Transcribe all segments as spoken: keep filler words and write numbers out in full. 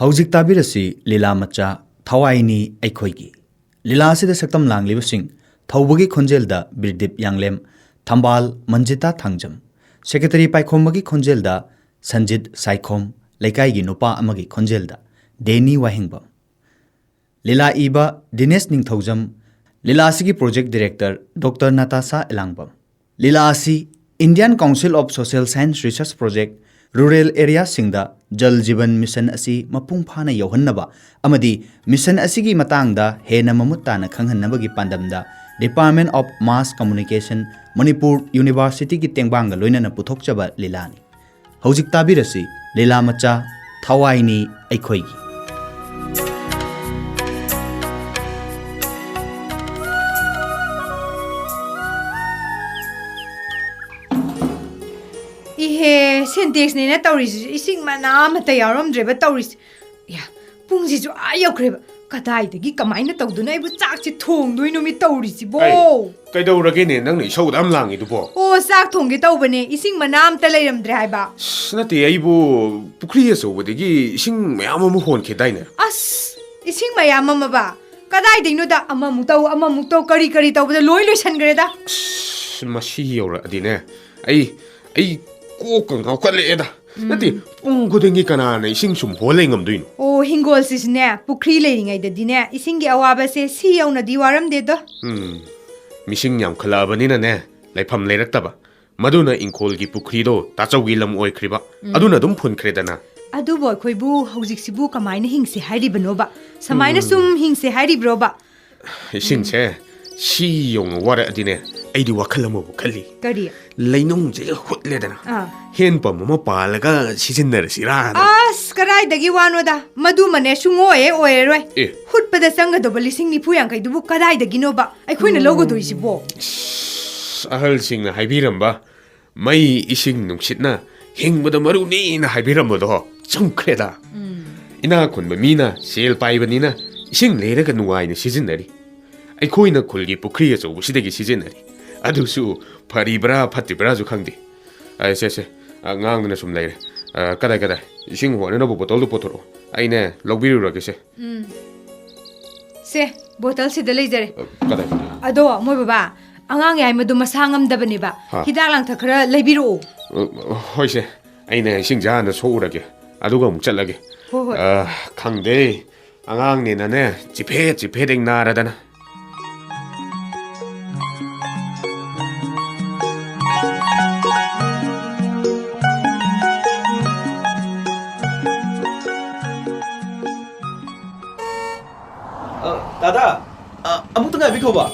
ꯍꯧꯖꯤꯛ ꯇꯥꯕꯤꯔꯁꯤ ꯂꯤꯂꯥ ꯃꯆꯥ ꯊꯋꯥꯏꯅꯤ ꯑꯩꯈꯣꯏꯒꯤ꯫ ꯂꯤꯂꯥ ꯑꯁꯤꯗ ꯁꯛꯇꯝ ꯂꯥꯡꯂꯤꯕꯁꯤꯡ ꯊꯧꯕꯒꯤ ꯈꯣꯟꯖꯦꯜꯗ ꯕꯤꯔꯗꯤꯞ ꯌꯥꯡꯂꯦꯝ, ꯊꯝꯕꯥꯜ ꯃꯟꯖꯤꯇꯥ ꯊꯥꯡꯖꯝ, ꯁꯦꯀ꯭ꯔꯦꯇꯔꯤ ꯄꯥꯏꯈꯣꯝꯕꯒꯤ ꯈꯣꯟꯖꯦꯜꯗ ꯁꯟꯖꯤꯠ ꯁꯥꯏꯈꯣꯝ, ꯂꯩꯀꯥꯏꯒꯤ ꯅꯨꯄꯥ ꯑꯃꯒꯤ ꯈꯣꯟꯖꯦꯜꯗ ꯗꯦꯅꯤ ꯋꯥꯍꯦꯡꯕꯝ꯫ ꯂꯤꯂꯥ ꯏꯕ ꯗꯤꯅꯦꯁ ꯅꯤꯡꯊꯧꯖꯝ, ꯂꯤꯂꯥ ꯑꯁꯤꯒꯤ project director doctor Natasha Elangbam. Lila ꯑꯁꯤ Indian Council of Social Science Research Project, rural ꯑꯦꯔꯤꯌꯥꯁꯤꯡꯗ ꯖꯜ ꯖꯤꯕꯟ ꯃꯤꯁꯟ ꯑꯁꯤ ꯃꯄꯨꯡ ꯐꯥꯅ ꯌꯧꯍꯟꯅꯕ ꯑꯃꯗꯤ ꯃꯤꯁꯟ ꯑꯁꯤꯒꯤ ꯃꯇꯥꯡꯗ ꯍꯦꯟꯅ ꯃꯃꯨꯠ ꯇꯥꯅ ꯈꯪꯍꯟꯅꯕꯒꯤ ꯄꯥꯟꯗꯝꯗ Department of Mass Communication, Manipur ꯌꯨꯅꯤꯚꯔꯁꯤꯇꯤꯒꯤ ꯇꯦꯡꯕꯥꯡꯒ ꯂꯣꯏꯅꯅ ꯄꯨꯊꯣꯛꯆꯕ ꯂꯤꯂꯥꯅꯤ꯫ ꯍꯧꯖꯤꯛ ꯇꯥꯕꯤꯔꯁꯤ ꯂꯤꯂꯥ ꯃꯆꯥ ꯊꯋꯥꯏꯅꯤ ꯑꯩꯈꯣꯏꯒꯤ꯫ ꯏꯍꯦ, ꯁꯦꯟꯇꯦꯛꯁꯅꯦꯅ ꯇꯧꯔꯤꯁꯤꯁꯨ ꯏꯁꯤꯡ ꯃꯅꯥ ꯑꯃꯠꯇ ꯌꯥꯎꯔꯝꯗ꯭ꯔꯦꯕ ꯇꯧꯔꯤꯁꯦ꯫ ꯌꯥ, ꯄꯨꯡꯁꯤꯁꯨ ꯑꯥ ꯌꯧꯈ꯭ꯔꯦꯕ꯫ ꯀꯗꯥꯏꯗꯒꯤ ꯀꯃꯥꯏꯅ ꯇꯧꯗꯣꯏꯅꯣ? ꯑꯩꯕꯨ ꯆꯥꯛꯁꯦ ꯊꯣꯡꯗꯣꯏꯅꯣ ꯃꯤ ꯇꯧꯔꯤꯁꯤꯕꯣ? ꯑꯩ, ꯀꯩꯗꯧꯔꯒꯦꯅꯦ ꯅꯪꯅ ꯏꯁꯧ ꯑꯗꯨꯝ ꯂꯥꯡꯉꯤꯗꯨꯕꯣ? ꯑꯣ, ꯆꯥꯛ ꯊꯣꯡꯒꯦ ꯇꯧꯕꯅꯦ, ꯏꯁꯤꯡ ꯃꯅꯥ ꯑꯝꯇ ꯂꯩꯔꯝꯗ꯭ꯔꯦ ꯍꯥꯏꯕ꯫ ꯑꯁ, ꯅꯠꯇꯦ, ꯑꯩꯕꯨ ꯄꯨꯈ꯭ꯔꯤ ꯑꯆꯧꯕꯗꯒꯤ ꯏꯁꯤꯡ ꯃꯌꯥꯝ ꯑꯃ ꯍꯣꯟꯈꯤꯗꯥꯏꯅꯦ? ꯑꯁ, ꯏꯁꯤꯡ ꯃꯌꯥꯝ ꯑꯃꯕ? ꯀꯗꯥꯏꯗꯩꯅꯣꯗ? ꯑꯃꯃꯨꯛ ꯇꯧ, ꯑꯃꯃꯨꯛ ꯇꯧ, ꯀꯔꯤ ꯀꯔꯤ ꯇꯧꯕꯗ ꯂꯣꯏ ꯂꯣꯏꯁꯟꯈ꯭ꯔꯦꯗ꯫ ꯑꯁ, ꯃꯁꯤ ꯌꯧꯔꯛꯑꯗꯤꯅꯦ, ꯑꯩ, ꯑꯩ ꯀꯣꯛꯀ ꯉꯥꯎꯈꯠꯂꯛꯑꯦꯗ꯫ ꯎꯝ꯫ ꯅꯠꯇꯦ, ꯄꯨꯡ ꯈꯨꯗꯤꯡꯒꯤ ꯀꯅꯥꯅ ꯏꯁꯤꯡ ꯁꯨꯝ ꯍꯣꯜ ꯂꯩ ꯉꯝꯗꯣꯏꯅꯣ? ꯑꯣ, ꯍꯤꯡꯒꯣꯜꯁꯤꯁꯨꯅꯦ, ꯄꯨꯈ꯭ꯔꯤ ꯂꯩꯔꯤꯉꯩꯗꯗꯤꯅꯦ, ꯏꯁꯤꯡꯒꯤ ꯑꯋꯥꯕꯁꯦ ꯁꯤ ꯌꯧꯅꯗꯤ ꯋꯥꯔꯝꯗꯦꯗꯣ꯫ ꯎꯝ, ꯃꯤꯁꯤꯡ ꯌꯥꯝꯈꯠꯂꯛꯑꯕꯅꯤꯅꯅꯦ, ꯂꯩꯐꯝ ꯂꯩꯔꯛꯇꯕ꯫ ꯃꯗꯨꯅ ꯏꯪꯈꯣꯜꯒꯤ ꯄꯨꯈ꯭ꯔꯤꯗꯣ ꯇꯥꯆꯧꯒꯤ ꯂꯝ ꯑꯣꯏꯈ꯭ꯔꯤꯕ꯫ ꯎꯝ꯫ ꯑꯗꯨꯅ ꯑꯗꯨꯝ ꯐꯨꯟꯈ꯭ꯔꯦꯗꯅ꯫ ꯑꯗꯨꯕꯨ ꯑꯩꯈꯣꯏꯕꯨ ꯍꯧꯖꯤꯛꯁꯤꯕꯨ ꯀꯃꯥꯏꯅ ꯍꯤꯡꯁꯦ ꯍꯥꯏꯔꯤꯕꯅꯣꯕ? ꯁꯃꯥꯏꯅ ꯎꯝ꯫ ꯁꯨꯝ ꯍꯤꯡꯁꯦ ꯍꯥꯏꯔꯤꯕ꯭ꯔꯣꯕ? ꯏꯁꯤꯡꯁꯦ ꯁꯤ ꯌꯧꯅ ꯋꯥꯔꯛꯑꯗꯤꯅꯦ, ꯑꯩꯗꯤ ꯋꯥꯈꯜ ꯑꯃꯕꯨ ꯈꯜꯂꯤ꯫ ꯀꯔꯤ? ꯂꯩꯅꯨꯡꯁꯤꯒ ꯍꯨꯠꯂꯦꯗꯅ꯫ ꯑꯥ꯫ ꯍꯦꯟ ꯄꯝ ꯑꯃ ꯄꯥꯜꯂꯒ ꯁꯤꯖꯤꯟꯅꯔꯁꯤꯔꯥꯅ꯫ ꯑꯁ, ꯀꯗꯥꯏꯗꯒꯤ ꯋꯥꯅꯣꯗ? ꯃꯗꯨꯃꯅꯦ ꯁꯨꯡꯑꯣꯏ ꯍꯦꯛ ꯑꯣꯏꯔꯔꯣꯏ꯫ ꯑꯦ꯫ ꯍꯨꯠꯄꯗ ꯆꯪꯒꯗꯧꯕ ꯂꯤꯁꯤꯡ ꯅꯤꯐꯨ ꯌꯥꯡꯈꯩꯗꯨꯕꯨ ꯀꯗꯥꯏꯗꯒꯤꯅꯣꯕ ꯑꯩꯈꯣꯏꯅ ꯂꯧꯒꯗꯣꯏꯁꯤꯕꯣ? ꯑꯁ, ꯑꯍꯜꯁꯤꯡꯅ ꯍꯥꯏꯕꯤꯔꯝꯕ, ꯃꯩ, ꯏꯁꯤꯡ, ꯅꯨꯡꯁꯤꯠꯅ ꯍꯤꯡꯕꯗ ꯃꯔꯨꯅꯤꯅ ꯍꯥꯏꯕꯤꯔꯝꯕꯗꯣ ꯆꯨꯝꯈ꯭ꯔꯦꯗ꯫ ꯎꯝ꯫ ꯏꯅꯥꯛ ꯈꯨꯟꯕ ꯃꯤꯅ ꯁꯦꯜ ꯄꯥꯏꯕꯅꯤꯅ ꯏꯁꯤꯡ ꯂꯩꯔꯒ ꯅꯨꯡꯉꯥꯏꯅ ꯁꯤꯖꯤꯟꯅꯔꯤ꯫ ꯑꯩꯈꯣꯏꯅ ꯈꯨꯜꯒꯤ ꯄꯨꯈ꯭ꯔꯤ ꯑꯆꯧꯕꯁꯤꯗꯒꯤ ꯁꯤꯖꯤꯟꯅꯔꯤ꯫ ꯑꯗꯨꯁꯨ ꯐꯔꯤꯕ꯭ꯔꯥ ꯐꯠꯇ꯭ꯔꯤꯕ꯭ꯔꯥꯁꯨ ꯈꯪꯗꯦ꯫ ꯑ, ꯁꯦ, ꯁꯦ, ꯑ, ꯉꯥꯡꯗꯅ ꯁꯨꯝ ꯂꯩꯔꯦ꯫ ꯑ, ꯀꯗꯥꯏ, ꯀꯗꯥꯏ? ꯏꯁꯤꯡ ꯍꯣꯟꯅꯅꯕ ꯕꯣꯇꯜꯗꯨ ꯄꯨꯊꯣꯔꯛꯑꯣ꯫ ꯑꯩꯅꯦ, ꯂꯧꯕꯤꯔꯨꯔꯒꯦꯁꯦ꯫ ꯎꯝ꯫ ꯁꯦ, ꯕꯣꯇꯜꯁꯤꯗ ꯂꯩꯖꯔꯦ꯫ ꯑ, ꯀꯗꯥꯏ, ꯀꯗꯥꯏ? ꯑꯗꯣ, ꯃꯣꯏ ꯕꯕꯥ, ꯑꯉꯥꯡ ꯌꯥꯏꯃꯗꯣ ꯃꯁꯥ ꯉꯝꯗꯕꯅꯦꯕ꯫ ꯍꯥ꯫ ꯍꯤꯗꯥꯛ ꯂꯥꯡꯊꯛ ꯈꯔ ꯂꯩꯕꯤꯔꯛꯑꯣ꯫ ꯑ, ꯍꯣꯏꯁꯦ꯫ ꯑꯩꯅ ꯏꯁꯤꯡꯁꯦ ꯍꯥꯟꯅ ꯁꯣꯛꯎꯔꯒꯦ꯫ ꯑꯗꯨꯒ ꯑꯃꯨꯛ ꯆꯠꯂꯒꯦ꯫ ꯍꯣꯏ, ꯍꯣꯏ꯫ ꯑ, ꯈꯪꯗꯦ꯫ ꯑꯉꯥꯡꯅꯦꯅꯅꯦ, ꯆꯤꯐꯦꯠ ꯆꯤꯐꯦꯠ ꯍꯦꯛ ꯅꯥꯔꯗꯅ꯫ ꯑ, ꯗꯥꯗꯥ, ꯑ, ꯑꯃꯨꯛꯇ ꯉꯥꯏꯕꯤꯈꯣꯕ꯫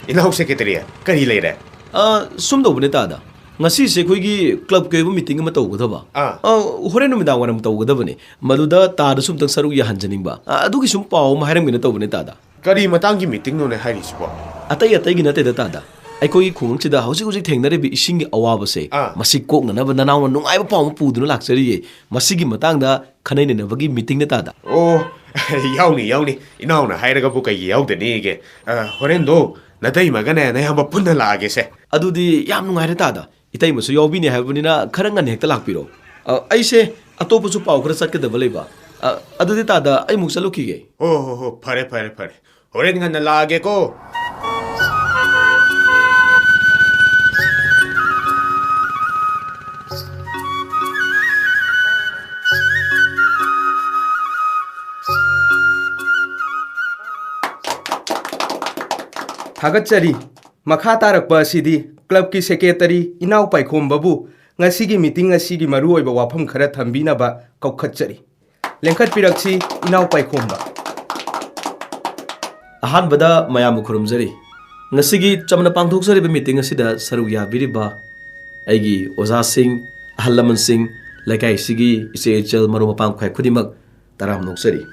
ꯏꯅꯥꯎ ꯁꯦꯀ꯭ꯔꯦꯇꯔꯤ, ꯀꯔꯤ ꯂꯩꯔꯦ? ꯑ, ꯁꯨꯝ ꯇꯧꯕꯅꯦ ꯇꯥꯗ꯫ ꯉꯁꯤꯁꯦ ꯑꯩꯈꯣꯏꯒꯤ ꯀ꯭ꯂꯕꯀꯤ ꯑꯣꯏꯕ ꯃꯤꯇꯤꯡ ꯑꯃ ꯇꯧꯒꯗꯕ꯫ ꯑꯥ꯫ ꯑ, ꯍꯣꯔꯦꯟ ꯅꯨꯃꯤꯗꯥꯡ ꯋꯥꯏꯔꯝ ꯇꯧꯒꯗꯕꯅꯦ꯫ ꯃꯗꯨꯗ ꯇꯥꯗꯁꯨ ꯑꯝꯇꯪ ꯁꯔꯨꯛ ꯌꯥꯍꯟꯖꯅꯤꯡꯕ꯫ ꯑ, ꯑꯗꯨꯒꯤ ꯁꯨꯝ ꯄꯥꯎ ꯑꯃ ꯍꯥꯏꯔꯝꯒꯦꯅ ꯇꯧꯕꯅꯦ ꯇꯥꯗ꯫ ꯀꯔꯤ ꯃꯇꯥꯡꯒꯤ ꯃꯤꯇꯤꯡꯅꯣꯅꯦ ꯍꯥꯏꯔꯤꯁꯤꯕꯣ? ꯑꯇꯩ ꯑꯇꯩꯒꯤ ꯅꯠꯇꯦꯗ ꯇꯥꯗ꯫ ꯑꯩꯈꯣꯏꯒꯤ ꯈꯨꯡꯒꯪꯁꯤꯗ ꯍꯧꯖꯤꯛ ꯍꯧꯖꯤꯛ ꯊꯦꯡꯅꯔꯤꯕ ꯏꯁꯤꯡꯒꯤ ꯑꯋꯥꯕꯁꯦ, ꯑꯥ꯫ ꯃꯁꯤ ꯀꯣꯛꯅꯅꯕ ꯅꯅꯥꯎꯅ ꯅꯨꯡꯉꯥꯏꯕ ꯄꯥꯎ ꯑꯃ ꯄꯨꯗꯨꯅ ꯂꯥꯛꯆꯔꯤꯌꯦ꯫ ꯃꯁꯤꯒꯤ ꯃꯇꯥꯡꯗ ꯈꯟꯅ ꯅꯩꯅꯕꯒꯤ ꯃꯤꯇꯤꯡꯅꯦ ꯇꯥꯗ꯫ ꯑꯣ, ꯌꯥꯎꯅꯤ, ꯌꯥꯎꯅꯤ꯫ ꯏꯅꯥꯎꯅ ꯍꯥꯏꯔꯒꯕꯨ ꯀꯩꯒꯤ ꯌꯥꯎꯗꯅꯤꯒꯦ? ꯑ, ꯍꯣꯔꯦꯟꯗꯣ ꯅꯇꯩꯃꯒꯅꯦ ꯅꯌꯥꯝꯕ ꯄꯨꯟꯅ ꯂꯥꯛꯑꯒꯦꯁꯦ꯫ ꯑꯗꯨꯗꯤ ꯌꯥꯝ ꯅꯨꯡꯉꯥꯏꯔꯦ ꯇꯥꯗ꯫ ꯏꯇꯩꯃꯁꯨ ꯌꯥꯎꯕꯤꯅꯤ ꯍꯥꯏꯕꯅꯤꯅ ꯈꯔ ꯉꯟꯅ ꯍꯦꯛꯇ ꯂꯥꯛꯄꯤꯔꯣ꯫ ꯑ, ꯑꯩꯁꯦ ꯑꯇꯣꯞꯄꯁꯨ ꯄꯥꯎ ꯈꯔ ꯆꯠꯀꯗꯕ ꯂꯩꯕ꯫ ꯑ, ꯑꯗꯨꯗꯤ ꯇꯥꯗ, ꯑꯩ ꯑꯃꯨꯛ ꯆꯠꯂꯨꯈꯤꯒꯦ꯫ ꯍꯣ, ꯍꯣ, ꯍꯣ, ꯐꯔꯦ, ꯐꯔꯦ, ꯐꯔꯦ꯫ ꯍꯣꯔꯦꯟ ꯉꯟꯅ ꯂꯥꯛꯑꯒꯦꯀꯣ꯫ ꯊꯥꯒꯠꯆꯔꯤ꯫ ꯃꯈꯥ ꯇꯥꯔꯛꯄ ꯑꯁꯤꯗꯤ ꯀ꯭ꯂꯕꯀꯤ ꯁꯦꯀ꯭ꯔꯦꯇꯔꯤ ꯏꯅꯥꯎ ꯄꯥꯏꯈꯣꯝꯕꯕꯨ ꯉꯁꯤꯒꯤ ꯃꯤꯇꯤꯡ ꯑꯁꯤꯒꯤ ꯃꯔꯨꯑꯣꯏꯕ ꯋꯥꯐꯝ ꯈꯔ ꯊꯝꯕꯤꯅꯕ ꯀꯧꯈꯠꯆꯔꯤ꯫ ꯂꯦꯡꯈꯠꯄꯤꯔꯛꯁꯤ, ꯏꯅꯥꯎ ꯄꯥꯏꯈꯣꯝꯕ꯫ ꯑꯍꯥꯟꯕꯗ ꯃꯌꯥꯝꯕꯨ ꯈꯨꯔꯨꯝꯖꯔꯤ꯫ ꯉꯁꯤꯒꯤ ꯆꯝꯅ ꯄꯥꯡꯊꯣꯛꯆꯔꯤꯕ ꯃꯤꯇꯤꯡ ꯑꯁꯤꯗ ꯁꯔꯨꯛ ꯌꯥꯕꯤꯔꯤꯕ ꯑꯩꯒꯤ ꯑꯣꯖꯥꯁꯤꯡ, ꯑꯍꯜ ꯂꯃꯟꯁꯤꯡ, ꯂꯩꯀꯥꯏꯁꯤꯒꯤ ꯏꯆꯦ ꯏꯆꯜ ꯃꯔꯨꯞ ꯃꯄꯥꯡ ꯈ꯭ꯋꯥꯏ ꯈꯨꯗꯤꯡꯃꯛ ꯇꯔꯥꯝꯅ ꯑꯣꯛꯆꯔꯤ꯫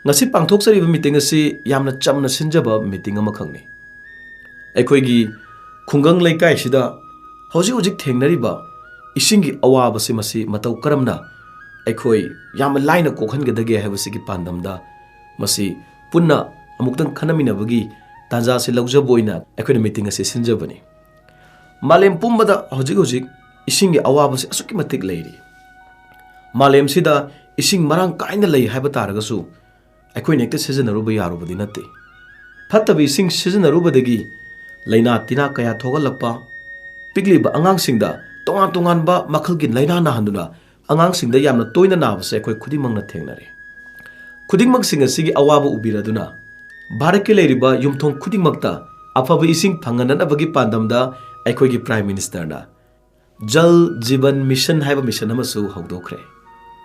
ꯉꯁꯤ ꯄꯥꯡꯊꯣꯛꯆꯔꯤꯕ ꯃꯤꯇꯤꯡ ꯑꯁꯤ ꯌꯥꯝꯅ ꯆꯝꯅ ꯁꯤꯟꯖꯕ ꯃꯤꯇꯤꯡ ꯑꯃꯈꯛꯅꯤ꯫ ꯑꯩꯈꯣꯏꯒꯤ ꯈꯨꯡꯒꯪ ꯂꯩꯀꯥꯏꯁꯤꯗ ꯍꯧꯖꯤꯛ ꯍꯧꯖꯤꯛ ꯊꯦꯡꯅꯔꯤꯕ ꯏꯁꯤꯡꯒꯤ ꯑꯋꯥꯕꯁꯤ, ꯃꯁꯤ ꯃꯇꯧ ꯀꯔꯝꯅ ꯑꯩꯈꯣꯏ ꯌꯥꯝꯅ ꯂꯥꯏꯅ ꯀꯣꯛꯍꯟꯒꯗꯒꯦ ꯍꯥꯏꯕꯁꯤꯒꯤ ꯄꯥꯟꯗꯝꯗ ꯃꯁꯤ ꯄꯨꯟꯅ ꯑꯃꯨꯛꯇꯪ ꯈꯟꯅꯃꯤꯟꯅꯕꯒꯤ ꯇꯥꯟꯖꯥꯁꯤ ꯂꯧꯖꯕ ꯑꯣꯏꯅ ꯑꯩꯈꯣꯏꯅ ꯃꯤꯇꯤꯡ ꯑꯁꯤ ꯁꯤꯟꯖꯕꯅꯤ꯫ ꯃꯥꯂꯦꯝ ꯄꯨꯝꯕꯗ ꯍꯧꯖꯤꯛ ꯍꯧꯖꯤꯛ ꯏꯁꯤꯡꯒꯤ ꯑꯋꯥꯕꯁꯤ ꯑꯁꯨꯛꯀꯤ ꯃꯇꯤꯛ ꯂꯩꯔꯤ꯫ ꯃꯥꯂꯦꯝꯁꯤꯗ ꯏꯁꯤꯡ ꯃꯔꯥꯡ ꯀꯥꯏꯅ ꯂꯩ ꯍꯥꯏꯕ ꯇꯥꯔꯒꯁꯨ, ꯑꯩꯈꯣꯏꯅ ꯍꯦꯛꯇ ꯁꯤꯖꯤꯟꯅꯔꯨꯕ ꯌꯥꯔꯨꯕꯗꯤ ꯅꯠꯇꯦ꯫ ꯐꯠꯇꯕ ꯏꯁꯤꯡ ꯁꯤꯖꯤꯟꯅꯔꯨꯕꯗꯒꯤ ꯂꯥꯏꯅꯥ ꯇꯤꯟꯅꯥ ꯀꯌꯥ ꯊꯣꯛꯍꯜꯂꯛꯄ, ꯄꯤꯛꯂꯤꯕ ꯑꯉꯥꯡꯁꯤꯡꯗ ꯇꯣꯉꯥꯟ ꯇꯣꯉꯥꯟꯕ ꯃꯈꯜꯒꯤ ꯂꯥꯏꯅꯥ ꯅꯥꯍꯟꯗꯨꯅ ꯑꯉꯥꯡꯁꯤꯡꯗ ꯌꯥꯝꯅ ꯇꯣꯏꯅ ꯅꯥꯕꯁꯦ ꯑꯩꯈꯣꯏ ꯈꯨꯗꯤꯡꯃꯛꯅ ꯊꯦꯡꯅꯔꯦ꯫ ꯈꯨꯗꯤꯡꯃꯛꯁꯤꯡ ꯑꯁꯤꯒꯤ ꯑꯋꯥꯕ ꯎꯕꯤꯔꯗꯨꯅ, ꯚꯥꯔꯠꯀꯤ ꯂꯩꯔꯤꯕ ꯌꯨꯝꯊꯣꯡ ꯈꯨꯗꯤꯡꯃꯛꯇ ꯑꯐꯕ ꯏꯁꯤꯡ ꯐꯪꯍꯟꯅꯅꯕꯒꯤ ꯄꯥꯟꯗꯝꯗ ꯑꯩꯈꯣꯏꯒꯤ Prime Ministerꯅ ꯖꯜ ꯖꯤꯕꯟ ꯃꯤꯁꯟ ꯍꯥꯏꯕ ꯃꯤꯁꯟ ꯑꯃꯁꯨ ꯍꯧꯗꯣꯛꯈ꯭ꯔꯦ꯫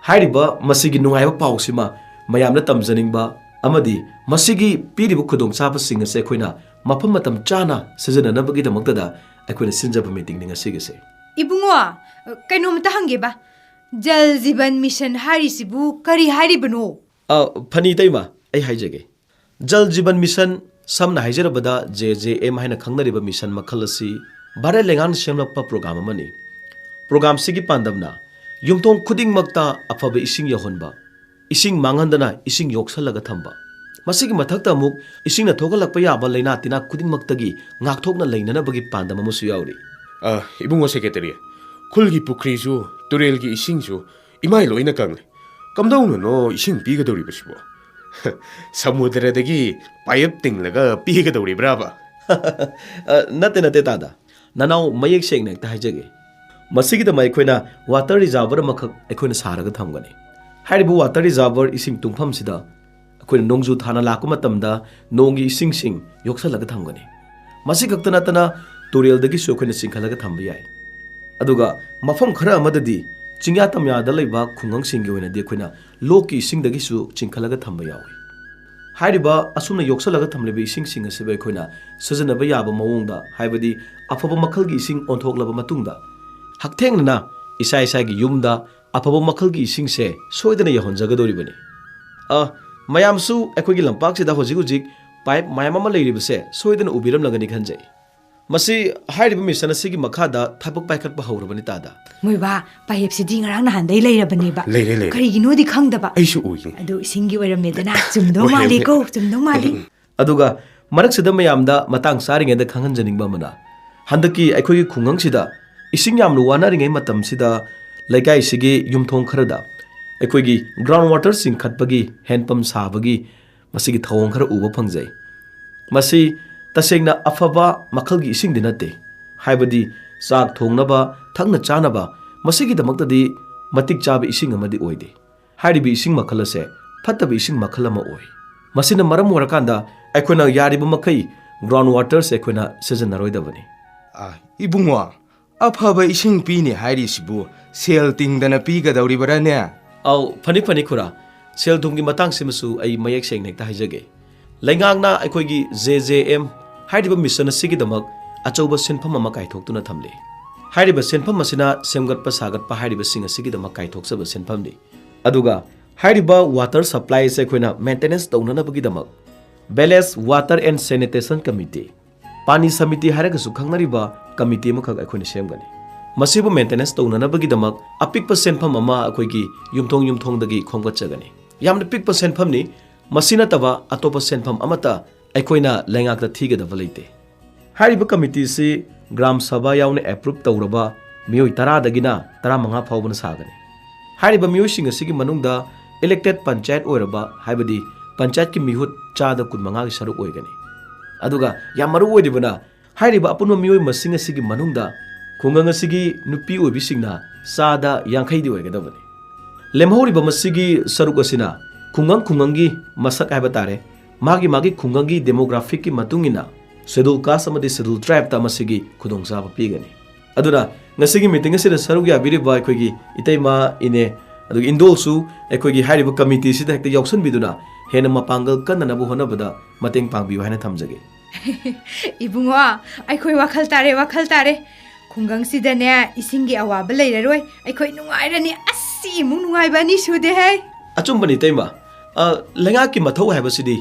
ꯍꯥꯏꯔꯤꯕ ꯃꯁꯤꯒꯤ ꯅꯨꯡꯉꯥꯏꯕ ꯄꯥꯎꯁꯤꯃ ꯃꯌꯥꯝꯗ ꯇꯝꯖꯅꯤꯡꯕ ꯑꯃꯗꯤ ꯃꯁꯤꯒꯤ ꯄꯤꯔꯤꯕ ꯈꯨꯗꯣꯡꯆꯥꯕꯁꯤꯡ ꯑꯁꯦ ꯑꯩꯈꯣꯏꯅ ꯃꯐꯝ ꯃꯇꯝ ꯆꯥꯅ ꯁꯤꯖꯤꯟꯅꯅꯕꯒꯤꯗꯃꯛꯇꯗ ꯑꯩꯈꯣꯏꯅ ꯁꯤꯟꯖꯕ meetingꯅꯤ ꯉꯁꯤꯒꯤꯁꯦ꯫ ꯏꯕꯨꯡꯉꯣ, ꯀꯩꯅꯣꯝꯇ ꯍꯪꯒꯦꯕ꯫ ꯖꯜ ꯖꯤꯕꯟ ꯃꯤꯁꯟ ꯍꯥꯏꯔꯤꯁꯤꯕꯨ ꯀꯔꯤ ꯍꯥꯏꯔꯤꯕꯅꯣ? ꯑ, ꯐꯅꯤ ꯏꯇꯩꯃ, ꯑꯩ ꯍꯥꯏꯖꯒꯦ꯫ ꯖꯜ ꯖꯤꯕꯟ ꯃꯤꯁꯟ, ꯁꯝꯅ ꯍꯥꯏꯖꯔꯕꯗ J J M ꯍꯥꯏꯅ ꯈꯪꯅꯔꯤꯕ ꯃꯤꯁꯟ ꯃꯈꯜ ꯑꯁꯤ ꯚꯥꯔꯠ ꯂꯩꯉꯥꯛꯅ ꯁꯦꯝꯂꯛꯄ program ꯑꯃꯅꯤ꯫ Programꯁꯤꯒꯤ ꯄꯥꯟꯗꯝꯅ ꯌꯨꯝꯊꯣꯡ ꯈꯨꯗꯤꯡꯃꯛꯇ ꯑꯐꯕ ꯏꯁꯤꯡ ꯌꯧꯍꯟꯕ, ꯏꯁꯤꯡ ꯃꯥꯡꯍꯟꯗꯅ ꯏꯁꯤꯡ ꯌꯣꯛꯁꯜꯂꯒ ꯊꯝꯕ, ꯃꯁꯤꯒꯤ ꯃꯊꯛꯇ ꯑꯃꯨꯛ ꯏꯁꯤꯡꯅ ꯊꯣꯛꯍꯜꯂꯛꯄ ꯌꯥꯕ ꯂꯥꯏꯅꯥ ꯇꯤꯟꯅꯥ ꯈꯨꯗꯤꯡꯃꯛꯇꯒꯤ ꯉꯥꯛꯊꯣꯛꯅ ꯂꯩꯅꯅꯕꯒꯤ ꯄꯥꯟꯗꯝ ꯑꯃꯁꯨ ꯌꯥꯎꯔꯤ꯫ ꯑ, ꯏꯕꯨꯡꯉꯣ ꯁꯦꯀ꯭ꯔꯦꯇꯔꯤ, ꯈꯨꯜꯒꯤ ꯄꯨꯈ꯭ꯔꯤꯁꯨ, ꯇꯨꯔꯦꯜꯒꯤ ꯏꯁꯤꯡꯁꯨ ꯏꯃꯥꯏ ꯂꯣꯏꯅ ꯀꯪꯂꯦ꯫ ꯀꯝꯗꯧꯅꯅꯣ ꯏꯁꯤꯡ ꯄꯤꯒꯗꯧꯔꯤꯕꯁꯤꯕꯣ? ꯁꯃꯨꯗ꯭ꯔꯗꯒꯤ ꯄꯥꯏꯞ ꯇꯤꯡꯂꯒ ꯄꯤꯒꯗꯧꯔꯤꯕ꯭ꯔꯥꯕ? ꯑ, ꯅꯠꯇꯦ, ꯅꯠꯇꯦ, ꯇꯥꯗ꯫ ꯅꯅꯥꯎ ꯃꯌꯦꯛ ꯁꯦꯡꯅ ꯍꯦꯛꯇ ꯍꯥꯏꯖꯒꯦ꯫ ꯃꯁꯤꯒꯤꯗꯃꯛ ꯑꯩꯈꯣꯏꯅ water reservoir ꯑꯃꯈꯛ ꯑꯩꯈꯣꯏꯅ ꯁꯥꯔꯒ ꯊꯝꯒꯅꯤ꯫ ꯍꯥꯏꯔꯤꯕ water reservoir ꯏꯁꯤꯡ ꯇꯨꯡꯐꯝꯁꯤꯗ ꯑꯩꯈꯣꯏꯅ ꯅꯣꯡꯖꯨ ꯊꯥꯅ ꯂꯥꯛꯄ ꯃꯇꯝꯗ ꯅꯣꯡꯒꯤ ꯏꯁꯤꯡꯁꯤꯡ ꯌꯣꯛꯁꯜꯂꯒ ꯊꯝꯒꯅꯤ꯫ ꯃꯁꯤ ꯈꯛꯇ ꯅꯠꯇꯅ ꯇꯨꯔꯦꯜꯗꯒꯤꯁꯨ ꯑꯩꯈꯣꯏꯅ ꯆꯤꯡꯈꯠꯂꯒ ꯊꯝꯕ ꯌꯥꯏ꯫ ꯑꯗꯨꯒ ꯃꯐꯝ ꯈꯔ ꯑꯃꯗꯗꯤ ꯆꯤꯡꯌꯥ ꯇꯝꯌꯥꯗ ꯂꯩꯕ ꯈꯨꯡꯒꯪꯁꯤꯡꯒꯤ ꯑꯣꯏꯅꯗꯤ ꯑꯩꯈꯣꯏꯅ ꯂꯣꯛꯀꯤ ꯏꯁꯤꯡꯗꯒꯤꯁꯨ ꯆꯤꯡꯈꯠꯂꯒ ꯊꯝꯕ ꯌꯥꯎꯏ꯫ ꯍꯥꯏꯔꯤꯕ ꯑꯁꯨꯝꯅ ꯌꯣꯛꯁꯜꯂꯒ ꯊꯝꯂꯤꯕ ꯏꯁꯤꯡꯁꯤꯡ ꯑꯁꯤꯕꯨ ꯑꯩꯈꯣꯏꯅ ꯁꯤꯖꯤꯟꯅꯕ ꯌꯥꯕ ꯃꯑꯣꯡꯗ, ꯍꯥꯏꯕꯗꯤ ꯑꯐꯕ ꯃꯈꯜꯒꯤ ꯏꯁꯤꯡ ꯑꯣꯟꯊꯣꯛꯂꯕ ꯃꯇꯨꯡꯗ, ꯍꯛꯊꯦꯡꯅꯅ ꯏꯁꯥ ꯏꯁꯥꯒꯤ ꯌꯨꯝꯗ ꯑꯐꯕ ꯃꯈꯜꯒꯤ ꯏꯁꯤꯡꯁꯦ ꯁꯣꯏꯗꯅ ꯌꯧꯍꯟꯖꯒꯗꯧꯔꯤꯕꯅꯤ꯫ ꯑ, ꯃꯌꯥꯝꯁꯨ ꯑꯩꯈꯣꯏꯒꯤ ꯂꯝꯄꯥꯛꯁꯤꯗ ꯍꯧꯖꯤꯛ ꯍꯧꯖꯤꯛ ꯄꯥꯏꯞ ꯃꯌꯥꯝ ꯑꯃ ꯂꯩꯔꯤꯕꯁꯦ ꯁꯣꯏꯗꯅ ꯎꯕꯤꯔꯝꯂꯒꯅꯤ ꯈꯟꯖꯩ꯫ ꯃꯁꯤ ꯍꯥꯏꯔꯤꯕ ꯃꯤꯁꯟ ꯑꯁꯤꯒꯤ ꯃꯈꯥꯗ ꯊꯕꯛ ꯄꯥꯏꯈꯠꯄ ꯍꯧꯔꯕꯅꯤ, ꯇꯥꯗ꯫ ꯃꯣꯏꯕꯥ, ꯄꯥꯏꯞꯁꯤꯗꯤ ꯉꯔꯥꯡ ꯅꯍꯥꯟꯗꯩ ꯂꯩꯔꯕꯅꯦꯕ꯫ ꯂꯩꯔꯦ, ꯂꯩꯔꯦ꯫ ꯀꯔꯤꯒꯤꯅꯣꯗꯤ ꯈꯪꯗꯕ꯫ ꯑꯩꯁꯨ ꯎꯏꯌꯦ꯫ ꯑꯗꯨ ꯏꯁꯤꯡꯒꯤ ꯑꯣꯏꯔꯝꯃꯦꯗꯅ꯫ ꯆꯨꯝꯗꯧ ꯑꯣꯏꯔꯝꯃꯦ꯫ ꯃꯥꯜꯂꯤꯀꯣ, ꯆꯨꯝꯗꯧ ꯃꯥꯜꯂꯤ꯫ ꯎꯝ꯫ ꯑꯗꯨꯒ ꯃꯔꯛꯁꯤꯗ ꯃꯌꯥꯝꯗ ꯃꯇꯥꯡ ꯆꯥꯔꯤꯉꯩꯗ ꯈꯪꯍꯟꯖꯅꯤꯡꯕ ꯑꯃꯅ, ꯍꯟꯗꯛꯀꯤ ꯑꯩꯈꯣꯏꯒꯤ ꯈꯨꯡꯒꯪꯁꯤꯗ ꯏꯁꯤꯡ ꯌꯥꯝꯅ ꯋꯥꯅꯔꯤꯉꯩ ꯃꯇꯝꯁꯤꯗ ꯂꯩꯀꯥꯏꯁꯤꯒꯤ ꯌꯨꯝꯊꯣꯡ ꯈꯔꯗ ꯑꯩꯈꯣꯏꯒꯤ ground water ꯆꯤꯡꯈꯠꯄꯒꯤ, hand pump ꯁꯥꯕꯒꯤ ꯃꯁꯤꯒꯤ ꯊꯧꯑꯣꯡ ꯈꯔ ꯎꯕ ꯐꯪꯖꯩ꯫ ꯃꯁꯤ ꯇꯁꯦꯡꯅ ꯑꯐꯕ ꯃꯈꯜꯒꯤ ꯏꯁꯤꯡꯗꯤ ꯅꯠꯇꯦ, ꯍꯥꯏꯕꯗꯤ ꯆꯥꯛ ꯊꯣꯡꯅꯕ, ꯊꯛꯅ ꯆꯥꯅꯕ, ꯃꯁꯤꯒꯤꯗꯃꯛꯇꯗꯤ ꯃꯇꯤꯛ ꯆꯥꯕ ꯏꯁꯤꯡ ꯑꯃꯗꯤ ꯑꯣꯏꯗꯦ꯫ ꯍꯥꯏꯔꯤꯕ ꯏꯁꯤꯡ ꯃꯈꯜ ꯑꯁꯦ ꯐꯠꯇꯕ ꯏꯁꯤꯡ ꯃꯈꯜ ꯑꯃ ꯑꯣꯏ꯫ ꯃꯁꯤꯅ ꯃꯔꯝ ꯑꯣꯏꯔꯀꯥꯟꯗ ꯑꯩꯈꯣꯏꯅ ꯌꯥꯔꯤꯕ ꯃꯈꯩ ground waterꯁꯦ ꯑꯩꯈꯣꯏꯅ ꯁꯤꯖꯤꯟꯅꯔꯣꯏꯗꯕꯅꯤ꯫ ꯑ, ꯏꯕꯨꯡꯉꯣ, ꯑꯐꯕ ꯏꯁꯤꯡ ꯄꯤꯅꯤ ꯍꯥꯏꯔꯤꯁꯤꯕꯨ ꯁꯦꯜ ꯇꯤꯡꯗꯅ ꯄꯤꯒꯗꯧꯔꯤꯕꯔꯥꯅꯦ? ꯑꯧ, ꯐꯅꯤ ꯐꯅꯤ ꯈꯨꯔꯥ, ꯁꯦꯜ ꯊꯨꯝꯒꯤ ꯃꯇꯥꯡꯁꯤꯃꯁꯨ ꯑꯩ ꯃꯌꯦꯛ ꯁꯦꯡꯅ ꯍꯦꯛꯇ ꯍꯥꯏꯖꯒꯦ꯫ ꯂꯩꯉꯥꯛꯅ ꯑꯩꯈꯣꯏꯒꯤ J J M ꯍꯥꯏꯔꯤꯕ mission ꯑꯁꯤꯒꯤꯗꯃꯛ ꯑꯆꯧꯕ ꯁꯦꯟꯐꯝ ꯑꯃ ꯀꯥꯏꯊꯣꯛꯇꯨꯅ ꯊꯝꯂꯤ꯫ ꯍꯥꯏꯔꯤꯕ ꯁꯦꯟꯐꯝ ꯑꯁꯤꯅ ꯁꯦꯝꯒꯠꯄ ꯁꯥꯒꯠꯄ ꯍꯥꯏꯔꯤꯕꯁꯤꯡ ꯑꯁꯤꯒꯤꯗꯃꯛ ꯀꯥꯏꯊꯣꯛꯆꯕ ꯁꯦꯟꯐꯝꯅꯤ꯫ ꯑꯗꯨꯒ ꯍꯥꯏꯔꯤꯕ water supply ꯑꯁꯦ ꯑꯩꯈꯣꯏꯅ maintenance ꯇꯧꯅꯅꯕꯒꯤꯗꯃꯛ Village Water and Sanitation Committee, ꯄꯥꯅꯤ ꯁꯃꯤꯇꯤ ꯍꯥꯏꯔꯒꯁꯨ ꯈꯪꯅꯔꯤꯕ committee ꯑꯃꯈꯛ ꯑꯩꯈꯣꯏꯅ ꯁꯦꯝꯒꯅꯤ꯫ ꯃꯁꯤꯕꯨ maintenance ꯇꯧꯅꯅꯕꯒꯤꯗꯃꯛ ꯑꯄꯤꯛꯄ ꯁꯦꯟꯐꯝ ꯑꯃ ꯑꯩꯈꯣꯏꯒꯤ ꯌꯨꯝꯊꯣꯡ ꯌꯨꯝꯊꯣꯡꯗꯒꯤ ꯈꯣꯝꯒꯠꯆꯒꯅꯤ꯫ ꯌꯥꯝꯅ ꯄꯤꯛꯄ ꯁꯦꯟꯐꯝꯅꯤ꯫ ꯃꯁꯤ ꯅꯠꯇꯕ ꯑꯇꯣꯞꯄ ꯁꯦꯟꯐꯝ ꯑꯃꯠꯇ ꯑꯩꯈꯣꯏꯅ ꯂꯩꯉꯥꯛꯇ ꯊꯤꯒꯗꯕ ꯂꯩꯇꯦ꯫ ꯍꯥꯏꯔꯤꯕ committeeꯁꯤ ꯒ꯭ꯔꯥꯝ ꯁꯚꯥ ꯌꯥꯎꯅ approve ꯇꯧꯔꯕ ꯃꯤꯑꯣꯏ ꯇꯔꯥꯗꯒꯤꯅ ꯇꯔꯥꯃꯉꯥ ꯐꯥꯎꯕꯅ ꯁꯥꯒꯅꯤ꯫ ꯍꯥꯏꯔꯤꯕ ꯃꯤꯑꯣꯏꯁꯤꯡ ꯑꯁꯤꯒꯤ ꯃꯅꯨꯡꯗ elected ꯄꯟꯆꯥꯌꯠ ꯑꯣꯏꯔꯕ, ꯍꯥꯏꯕꯗꯤ ꯄꯟꯆꯥꯌꯠꯀꯤ ꯃꯤꯍꯨꯠ ꯆꯥꯗ ꯀꯨꯟꯃꯉꯥꯒꯤ ꯁꯔꯨꯛ ꯑꯣꯏꯒꯅꯤ꯫ ꯑꯗꯨꯒ ꯌꯥꯝ ꯃꯔꯨ ꯑꯣꯏꯔꯤꯕꯅ, ꯍꯥꯏꯔꯤꯕ ꯑꯄꯨꯟꯕ ꯃꯤꯑꯣꯏ ꯃꯁꯤꯡ ꯑꯁꯤꯒꯤ ꯃꯅꯨꯡꯗ ꯈꯨꯡꯒꯪ ꯑꯁꯤꯒꯤ ꯅꯨꯄꯤ ꯑꯣꯏꯕꯤꯁꯤꯡꯅ ꯆꯥꯗ ꯌꯥꯡꯈꯩꯗꯤ ꯑꯣꯏꯒꯗꯕꯅꯤ꯫ ꯂꯦꯝꯍꯧꯔꯤꯕ ꯃꯁꯤꯒꯤ ꯁꯔꯨꯛ ꯑꯁꯤꯅ ꯈꯨꯡꯒꯪ ꯈꯨꯡꯒꯪꯒꯤ ꯃꯁꯛ ꯍꯥꯏꯕ ꯇꯥꯔꯦ, ꯃꯥꯒꯤ ꯃꯥꯒꯤ ꯈꯨꯡꯒꯪꯒꯤ demographicꯀꯤ ꯃꯇꯨꯡ ꯏꯟꯅ schedule caste ꯑꯃꯗꯤ schedule tribeꯇ ꯃꯁꯤꯒꯤ ꯈꯨꯗꯣꯡꯆꯥꯕ ꯄꯤꯒꯅꯤ꯫ ꯑꯗꯨꯅ ꯉꯁꯤꯒꯤ meeting ꯑꯁꯤꯗ ꯁꯔꯨꯛ ꯌꯥꯕꯤꯔꯤꯕ ꯑꯩꯈꯣꯏꯒꯤ ꯏꯇꯩꯃ, ꯏꯅꯦ, ꯑꯗꯨꯒ ꯏꯟꯗꯣꯜꯁꯨ ꯑꯩꯈꯣꯏꯒꯤ ꯍꯥꯏꯔꯤꯕ committeeꯁꯤꯗ ꯍꯦꯛꯇ ꯌꯥꯎꯁꯟꯕꯤꯗꯨꯅ ꯍꯦꯟꯅ ꯃꯄꯥꯡꯒꯜ ꯀꯟꯅꯅꯕ ꯍꯣꯠꯅꯕꯗ ꯃꯇꯦꯡ ꯄꯥꯡꯕꯤꯌꯨ ꯍꯥꯏꯅ ꯊꯝꯖꯒꯦ꯫ ꯏꯕꯨꯡꯉꯣ, ꯑꯩꯈꯣꯏ ꯋꯥꯈꯜ ꯇꯥꯔꯦ, ꯋꯥꯈꯜ ꯇꯥꯔꯦ꯫ ꯈꯨꯡꯒꯪꯁꯤꯗꯅꯦ ꯏꯁꯤꯡꯒꯤ ꯑꯋꯥꯕ ꯂꯩꯔꯔꯣꯏ꯫ ꯑꯩꯈꯣꯏ ꯅꯨꯡꯉꯥꯏꯔꯅꯤ꯫ ꯑꯁ, ꯁꯤꯃꯨꯛ ꯅꯨꯡꯉꯥꯏꯕ ꯑꯅꯤ ꯁꯨꯗꯦꯍꯦ꯫ ꯑꯆꯨꯝꯕꯅꯤ ꯏꯇꯩꯃ꯫ ꯑ, ꯂꯩꯉꯥꯛꯀꯤ ꯃꯊꯧ ꯍꯥꯏꯕꯁꯤꯗꯤ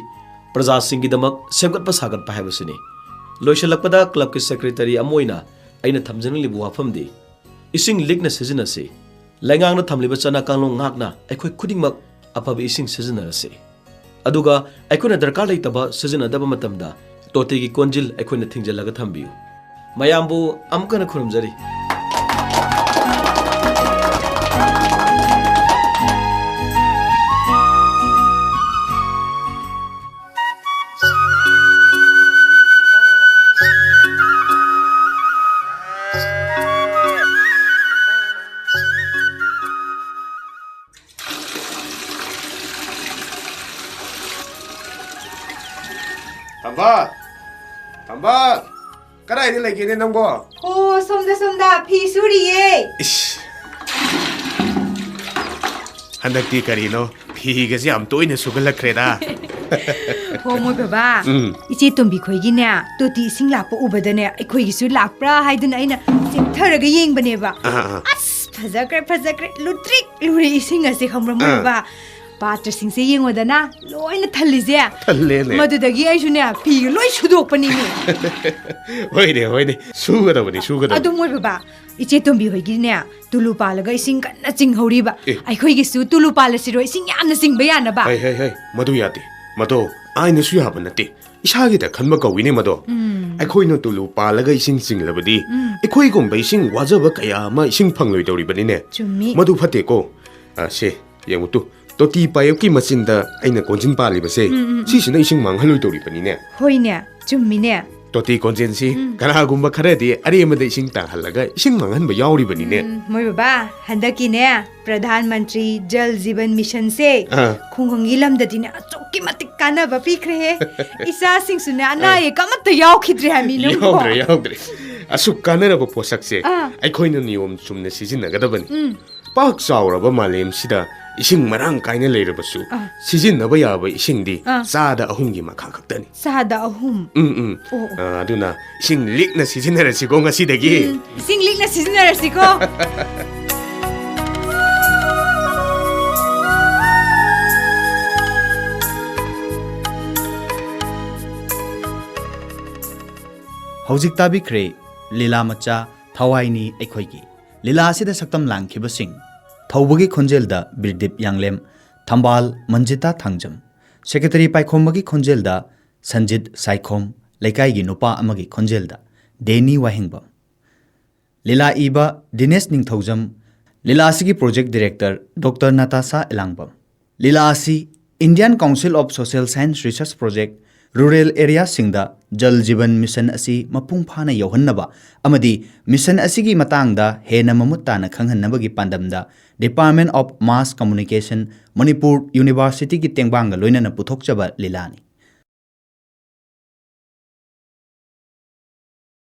ꯄ꯭ꯔꯖꯥꯁꯤꯡꯒꯤꯗꯃꯛ ꯁꯦꯝꯒꯠꯄ ꯁꯥꯒꯠꯄ ꯍꯥꯏꯕꯁꯤꯅꯤ꯫ ꯂꯣꯏꯁꯤꯜꯂꯛꯄꯗ clubꯀꯤ secretary ꯑꯃ ꯑꯣꯏꯅ ꯑꯩꯅ ꯊꯝꯖꯅꯤꯡꯂꯤꯕ ꯋꯥꯐꯝꯗꯤ, ꯏꯁꯤꯡ ꯂꯤꯛꯅ ꯁꯤꯖꯤꯟꯅꯁꯤ꯫ ꯂꯩꯉꯥꯛꯅ ꯊꯝꯂꯤꯕ ꯆꯠꯅ ꯀꯥꯡꯂꯣꯟ ꯉꯥꯛꯅ ꯑꯩꯈꯣꯏ ꯈꯨꯗꯤꯡꯃꯛ ꯑꯐꯕ ꯏꯁꯤꯡ ꯁꯤꯖꯤꯟꯅꯔꯁꯤ꯫ ꯑꯗꯨꯒ ꯑꯩꯈꯣꯏꯅ ꯗꯔꯀꯥꯔ ꯂꯩꯇꯕ ꯁꯤꯖꯤꯟꯅꯗꯕ ꯃꯇꯝꯗ ꯇꯣꯇꯤꯒꯤ ꯀꯣꯟꯖꯤꯜ ꯑꯩꯈꯣꯏꯅ ꯊꯤꯡꯖꯤꯜꯂꯒ ꯊꯝꯕꯤꯌꯨ꯫ ꯃꯌꯥꯝꯕꯨ ꯑꯃꯨꯛ ꯍꯟꯅ ꯈꯨꯔꯨꯝꯖꯔꯤ꯫ ꯊꯝꯕꯥꯜ! ꯊꯝꯕꯥꯜ! ꯀꯗꯥꯏꯗ ꯂꯩꯒꯦꯅꯦ ꯅꯪꯕꯣ? ꯑꯣ, ꯁꯣꯝꯗ, ꯁꯣꯝꯗ ꯐꯤ ꯁꯨꯔꯤꯌꯦ꯫ ꯏꯁ! ꯍꯟꯗꯛꯇꯤ ꯀꯔꯤꯅꯣ, ꯐꯤꯒꯁꯦ ꯌꯥꯝ ꯇꯣꯏꯅ ꯁꯨꯒꯠꯂꯛꯈ꯭ꯔꯦꯗ꯫ ꯍꯣ, ꯃꯣꯏ ꯕꯕꯥ, ꯎꯝ꯫ ꯏꯆꯦ ꯇꯣꯝꯕꯤ ꯈꯣꯏꯒꯤꯅꯦ, ꯇꯣꯇꯤ ꯏꯁꯤꯡ ꯂꯥꯛꯄ ꯎꯕꯗꯅꯦ, ꯑꯩꯈꯣꯏꯒꯤꯁꯨ ꯂꯥꯛꯄ꯭ꯔꯥ ꯍꯥꯏꯗꯨꯅ ꯑꯩꯅ ꯆꯦꯛꯊꯔꯒ ꯌꯦꯡꯕꯅꯦꯕ꯫ ꯑꯥ, ꯑꯥ꯫ ꯑꯁ, ꯐꯖꯈ꯭ꯔꯦ, ꯐꯖꯈ꯭ꯔꯦ, ꯂꯨꯇ꯭ꯔꯤꯛ ꯂꯨꯔꯦ ꯏꯁꯤꯡ ꯑꯁꯦ, ꯈꯪꯕ꯭ꯔꯥ, ꯃꯣꯏ ꯑꯥ꯫ ꯕꯕꯥ? ꯄꯥꯇ꯭ꯔꯁꯤꯡꯁꯦ ꯌꯦꯡꯉꯣꯗꯅ, ꯂꯣꯏꯅ ꯊꯜꯂꯤꯁꯦ꯫ ꯊꯜꯂꯦꯅꯦ꯫ ꯃꯗꯨꯗꯒꯤ ꯑꯩꯁꯨꯅꯦ, ꯐꯤꯒ ꯂꯣꯏ ꯁꯨꯗꯣꯛꯄꯅꯤꯅꯦ꯫ ꯍꯣꯏꯅꯦ, ꯍꯣꯏꯅꯦ, ꯁꯨꯒꯗꯕꯅꯤ, ꯁꯨꯒꯗꯕꯅꯤ꯫ ꯑꯗꯨ ꯃꯣꯏ ꯕꯕꯥ, ꯏꯆꯦ ꯇꯣꯝꯕꯤ ꯍꯣꯏꯒꯤꯅꯦ, ꯇꯨꯂꯨ ꯄꯥꯜꯂꯒ ꯏꯁꯤꯡ ꯀꯟꯅ ꯆꯤꯡꯍꯧꯔꯤꯕ꯫ ꯑꯦ꯫ ꯑꯩꯈꯣꯏꯒꯤꯁꯨ ꯇꯨꯂꯨ ꯄꯥꯜꯂꯁꯤꯔꯣ, ꯏꯁꯤꯡ ꯌꯥꯝꯅ ꯆꯤꯡꯕ ꯌꯥꯅꯕ? ꯍꯩ, ꯍꯩ, ꯍꯩ, ꯃꯗꯨ ꯌꯥꯗꯦ꯫ ꯃꯗꯣ ꯑꯥꯏꯟꯅꯁꯨ ꯌꯥꯕ ꯅꯠꯇꯦ꯫ ꯏꯁꯥꯒꯤꯗ ꯈꯟꯕ ꯀꯧꯏꯅꯦ ꯃꯗꯣ꯫ ꯎꯝ꯫ ꯑꯩꯈꯣꯏꯅ ꯇꯨꯂꯨ ꯄꯥꯜꯂꯒ ꯏꯁꯤꯡ ꯆꯤꯡꯂꯕꯗꯤ, ꯎꯝ꯫ ꯑꯩꯈꯣꯏꯒꯨꯝꯕ ꯏꯁꯤꯡ ꯋꯥꯖꯕ ꯀꯌꯥ ꯑꯃ ꯏꯁꯤꯡ ꯐꯪꯂꯣꯏꯗꯧꯔꯤꯕꯅꯤꯅꯦ꯫ ꯆꯨꯝꯃꯤ꯫ ꯃꯗꯨ ꯐꯠꯇꯦꯀꯣ꯫ ꯑ, ꯁꯦ, ꯌꯦꯡꯉꯨ ꯇꯨ, ꯇꯣꯇꯤ ꯄꯥꯏꯞꯀꯤ ꯃꯆꯤꯟꯗ ꯑꯩꯅ ꯀꯣꯟꯖꯤꯟ ꯄꯥꯜꯂꯤꯕꯁꯦ, ꯎꯝ, ꯎꯝ, ꯎꯝ꯫ ꯁꯤꯁꯤꯅ ꯏꯁꯤꯡ ꯃꯥꯡꯍꯜꯂꯣꯏꯗꯧꯔꯤꯕꯅꯤꯅꯦ꯫ ꯍꯣꯏꯅꯦ, ꯆꯨꯝꯃꯤꯅꯦ꯫ ꯇꯣꯇꯤ ꯀꯣꯟꯖꯤꯟꯁꯤ ꯎꯝ꯫ ꯀꯅꯥꯒꯨꯝꯕ ꯈꯔꯗꯤ ꯑꯔꯦꯝꯕꯗ ꯏꯁꯤꯡ ꯇꯥꯡꯍꯜꯂꯒ ꯏꯁꯤꯡ ꯃꯥꯡꯍꯟꯕ ꯌꯥꯎꯔꯤꯕꯅꯤꯅꯦ꯫ ꯎꯝ, ꯃꯣꯏ ꯕꯕꯥ, ꯍꯟꯗꯛꯀꯤꯅꯦ, ꯄ꯭ꯔꯙꯥꯟ ꯃꯟꯇ꯭ꯔꯤ ꯖꯜ ꯖꯤꯕꯟ ꯃꯤꯁꯟꯁꯦ ꯑꯥ꯫ ꯈꯨꯡꯒꯪꯒꯤ ꯂꯝꯗꯗꯤꯅꯦ, ꯑꯁꯨꯛꯀꯤ ꯃꯇꯤꯛ ꯀꯥꯟꯅꯕ ꯄꯤꯈ꯭ꯔꯦꯍꯦ꯫ ꯏꯆꯥꯁꯤꯡꯁꯨꯅꯦ, ꯑꯅꯥ ꯑꯥ꯫ ꯑꯌꯦꯛ ꯑꯃꯠꯇ ꯌꯥꯎꯈꯤꯗ꯭ꯔꯦ ꯍꯥꯏꯃꯤ ꯅꯪꯕꯣ꯫ ꯌꯥꯎꯗ꯭ꯔꯦ, ꯌꯥꯎꯗ꯭ꯔꯦ꯫ ꯑꯁꯨꯛ ꯀꯥꯟꯅꯔꯕ ꯄꯣꯠꯁꯛꯁꯦ ꯑꯥ꯫ ꯑꯩꯈꯣꯏꯅ ꯅꯤꯌꯣꯝ ꯆꯨꯝꯅ ꯁꯤꯖꯤꯟꯅꯒꯗꯕꯅꯤ꯫ ꯎꯝ꯫ ꯄꯥꯛ ꯆꯥꯎꯔꯕ ꯃꯥꯂꯦꯝꯁꯤꯗ ꯏꯁꯤꯡ ꯃꯔꯥꯡ ꯀꯥꯏꯅ ꯂꯩꯔꯕꯁꯨ, ꯑꯥ꯫ ꯁꯤꯖꯤꯟꯅꯕ ꯌꯥꯕ ꯏꯁꯤꯡꯗꯤ ꯑꯥ꯫ ꯆꯥꯗ ꯑꯍꯨꯝꯒꯤ ꯃꯈꯥ ꯈꯛꯇꯅꯤ꯫ ꯆꯥꯗ ꯑꯍꯨꯝ? ꯎꯝ, ꯎꯝ꯫ ꯑꯣ, ꯑꯣ꯫ ꯑ, ꯑꯗꯨꯅ ꯏꯁꯤꯡ ꯂꯤꯛꯅ ꯁꯤꯖꯤꯟꯅꯔꯁꯤꯀꯣ ꯉꯁꯤꯗꯒꯤ꯫ ꯎꯝ, ꯏꯁꯤꯡ ꯂꯤꯛꯅ ꯁꯤꯖꯤꯟꯅꯔꯁꯤꯀꯣ꯫ ꯍꯧꯖꯤꯛ ꯇꯥꯕꯤꯈ꯭ꯔꯦ ꯂꯤꯂꯥ ꯃꯆꯥ ꯊꯋꯥꯏꯅꯤ ꯑꯩꯈꯣꯏꯒꯤ꯫ ꯂꯤꯂꯥ ꯑꯁꯤꯗ ꯁꯛꯇꯝ ꯂꯥꯡꯈꯤꯕꯁꯤꯡ: ꯊꯧꯕꯒꯤ ꯈꯣꯟꯖꯦꯜꯗ ꯕꯤꯔꯗꯤꯞ ꯌꯥꯡꯂꯦꯝ, ꯊꯝꯕꯥꯜ ꯃꯟꯖꯤꯇꯥ ꯊꯥꯡꯖꯝ, ꯁꯦꯀ꯭ꯔꯦꯇꯔꯤ ꯄꯥꯏꯈꯣꯝꯕꯒꯤ ꯈꯣꯟꯖꯦꯜꯗ ꯁꯟꯖꯤꯠ ꯁꯥꯏꯈꯣꯝ, ꯂꯩꯀꯥꯏꯒꯤ ꯅꯨꯄꯥ ꯑꯃꯒꯤ ꯈꯣꯟꯖꯦꯜꯗ ꯗꯦꯅꯤ ꯋꯥꯍꯦꯡꯕꯝ꯫ ꯂꯤꯂꯥ ꯏꯕ ꯗꯤꯅꯦꯁ ꯅꯤꯡꯊꯧꯖꯝ, ꯂꯤꯂꯥ ꯑꯁꯤꯒꯤ project director doctor Natasha Elangbam. Lila ꯑꯁꯤ Indian Council of Social Science Research Project, rural ꯑꯦꯔꯤꯌꯥꯁꯤꯡꯗ ꯖꯜ ꯖꯤꯕꯟ ꯃꯤꯁꯟ ꯑꯁꯤ ꯃꯄꯨꯡ ꯐꯥꯅ ꯌꯧꯍꯟꯅꯕ ꯑꯃꯗꯤ ꯃꯤꯁꯟ ꯑꯁꯤꯒꯤ ꯃꯇꯥꯡꯗ ꯍꯦꯟꯅ ꯃꯃꯨꯠ ꯇꯥꯅ ꯈꯪꯍꯟꯅꯕꯒꯤ ꯄꯥꯟꯗꯝꯗ Department of Mass Communication, Manipur ꯌꯨꯅꯤꯚꯔꯁꯤꯇꯤꯒꯤ ꯇꯦꯡꯕꯥꯡꯒ ꯂꯣꯏꯅꯅ ꯄꯨꯊꯣꯛꯆꯕ ꯂꯤꯂꯥꯅꯤ꯫